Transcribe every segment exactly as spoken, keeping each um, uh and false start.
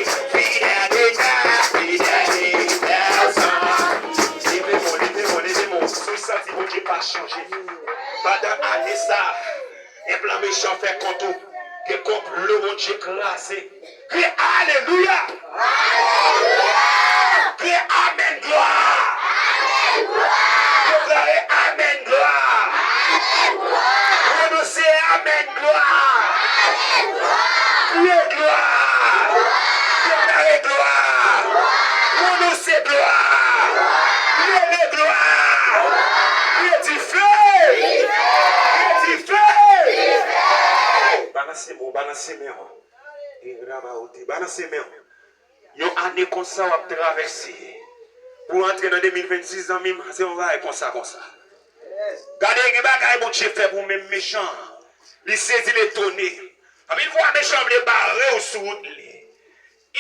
Fidèl Etènèl, fidèl Etènèl. Leve men w, leve men w, leve men w. Si w santi Bondye pa chanje, pandan ane sa, gen plan mechan fè kont ou, gen konplo Bondye kraze. Kriye alelouya! Alelouya! Kriye amèn glwa! Amèn glwa! Deklare amèn glwa! Amèn glwa! Pwononse amèn glwa! Amèn glwa! Kriye glwa! Glwa! Deklare glwa! Glwa! Pwononse glwa! Glwa! Rele glwa! Glwa! Kriye dife! Dife! Kriye dife! Dife! Balanse men w, balanse men w. E rabaote, balanse men w. Yon ane konsa w ap travèse. Pou w antre nan de mil vennsis, zanmi m, se yon bagay konsa, konsa. Gade, gen bagay Bondye fè pou menm mechan an. Li sezi, l etone. Anpil fwa, mechan an vle bare w sou wout li.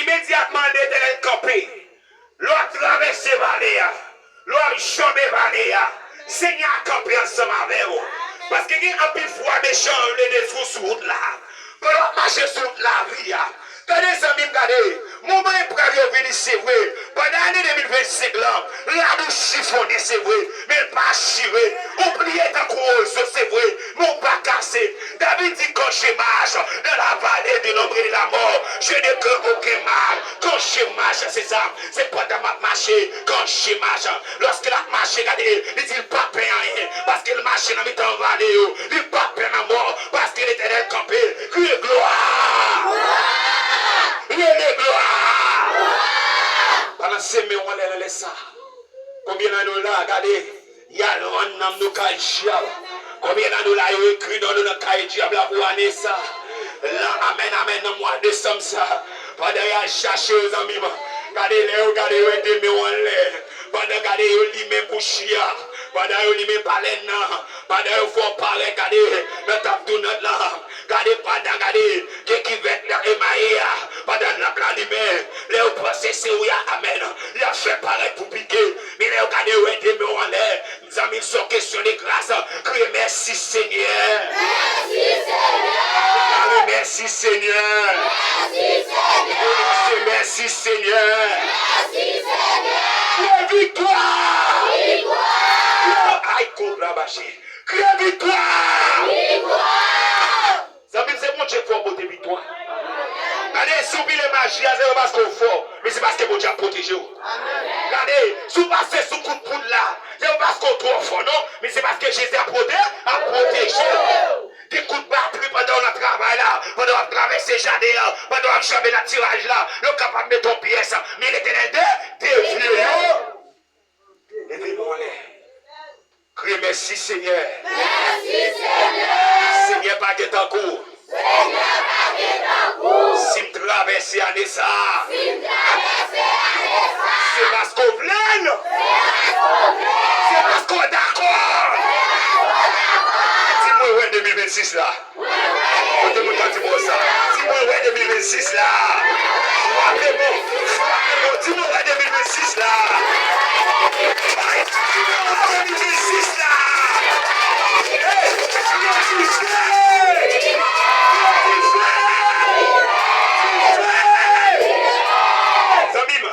Imedyatman, Letènèl kanpe. Lè w ap travèse vale a, lè w ap janbe vale a, Senyè a kanpe ansanm avè w. Paske gen anpil fwa mechan an vle detwi w sou wout la. Pandan w ap mache sou wout lavi a, gade zanmi m, gade, moman eprèv yo vini, se vre. Pandan ane de mil vennsenk lan, rad ou chifonnen, se vre, men l pa chire. Ou pliye tankou wozo, se vre, men w pa kase. David di, quand je marche dans la vallée de l'ombre de la mort, je ne crains aucun mal. Quand je marche, se sa, se pandan m ap mache, quand je marche. Lòske l ap mache, gade, li di l pa pè anyen, paske l mache nan mitan vale yo, li pa pè lanmò, paske Letènèl kanpe. Kriye glwa! Rele glwa! Balanse men w anlè nan lè sa. Konbyen nan nou la, gade, y al vann nanm nou kay dyab? Konbyen nan nou la, yo ekri non nou nan kay dyab la pou ane sa? Lan, amèn, amèn, nan mwa desanm sa, pandan y al chache yo, zanmi m, gade, lè yo gade, yo wè de men w anlè, pandan, gade, yo limen bouchi a, pandan yo limen balèn nan, pandan yo fè w parèt, gade, nan tap tounant lan, gade, pandan, gade, gen kivèt nan emaye a, pandan lanp la limen, lè yo panse se ou y a, amèn, y ap fè parèt pou pike. Men lè yo gade, yo wè de men w anlè, zanmi m, se yon kesyon de gras. Kriye, mèsi, Senyè. Mèsi, Senyè. Deklare, mèsi, Senyè. Mèsi, Senyè. Pwononse, mèsi, Senyè. Mèsi, Senyè. Kriye, viktwa. Viktwa. Kriye, ay, kobra mache. Kriye, viktwa. Viktwa. Zanmi m, se Bondye k fè w pote viktwa. Gade, si w pile maji a, se pa paske w fò, men se paske Bondye ap pwoteje w. Gade, si w pase sou kout poud la, se pa paske w twò fò, non, men se paske Jezi ap pwote-, ap pwoteje w. Gen kout batri pandan w nan travay la, pandan w ap travèse jaden an, pandan w ap janbe latiraj la, yo kapab mete w pyès, men Letènèl de-, devye yo. Leve men w anlè. Kriye, mèsi, Senyè. Mèsi, Senyè. Senyè, pa gen tankou w. Senyè, pa gen tankou w. Si m travèse ane sa a, si m travèse ane sa a, se paske w vle n. Se paske w vle n. Se paske w dakò. Se paske w dakò. Di, mwen wè de mil vennsis la. Kote moun k ap di mwen sa? Di, mwen wè de mil vennsis la. Frape bon, frape bon. Di, mwen wè de mil vennsis la. Bay, di, mwen wè de mil vennsis la. Hey, mwen kifè. Mwen kifè. Zanmi m,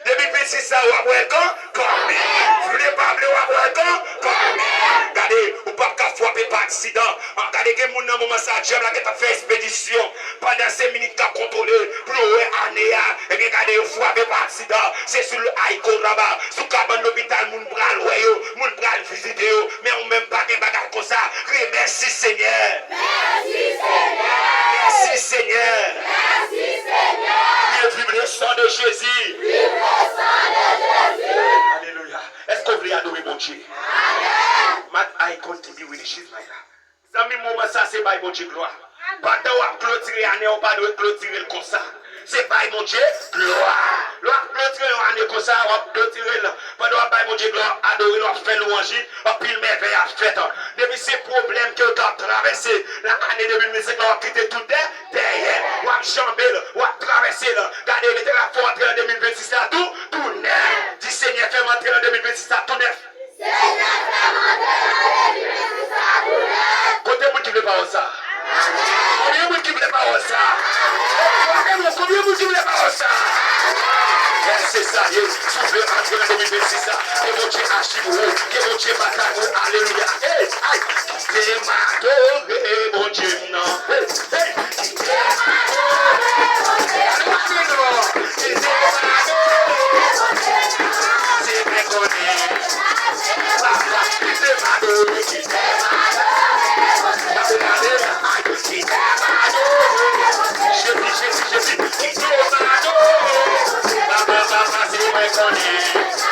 de mil vennsis sa, w ap wè l kan, kanmenm. Vle pa vle, w ap wè l kan, kanmenm. Gade, ou p ap ka frape pa aksidan. Ah, gade, gen moun nan moman sa, dyab la gentan fè espedisyon. Pandan se minit k ap kontwole, pou yo wè ane a. Ebyen, gade, yo frape pa aksidan. Se sou l-, ay, koraba, sou kabann lopital, moun pral wè yo, moun pral vizite yo. Men ou menm, pa gen bagay konsa. Kriye, mèsi, Senyè. Mèsi, Senyè. Mèsi, Senyè. Mèsi, Senyè. Viv le sang de Jésus. Viv le sang de Jésus. Alelouya. Èske w vle adore Bondye? Amèn. Mat ay konti bi wili chiz may la. Zanmi m, moman sa se bay Bondye glwa. Pandan w ap klotire ane, ou pa dwe klotire l konsa. Se bay Bondye glwa. Lè w ap klotire yon ane konsa, w ap klotire l. Pandan w ap bay Bondye glwa, w ap adore l, w ap fè lwanj li, anpil mèvèy ap fèt. Depi se pwoblèm ke w t ap travèse nan ane de mil vennsenk la, w ap kite tout dè-, dèyè. W ap janbe l, w ap travèse l. Gade, Letènèl ap fè w antre nan de mil vennsis la tou, tou nèf. Di, Senyè, fè m antre nan de mil vennsis la tou nèf. Senyè, fè m antre nan de mil vennsis la tou nèf. Kote moun ki vle pawòl sa? Konbyen moun ki vle pawòl sa? Frape non, konbyen moun ki vle pawòl sa? Sa ye, si w vle antre nan de mil vennsis la, ke Bondye achiv ou, ke Bondye batay ou, alelouya. Hey, ay, kite m adore Bondye m nan. Hey, hey, kite m adore Bondye m nan. Kite m adore Bondye m nan. Se mwen konnen. Papa, kite m adore, kite m adore Bondye m nan. Kite m adore Bondye m nan. Jezi, Jezi, Jezi, kite m adore. Papa, papa, se mwen konnen.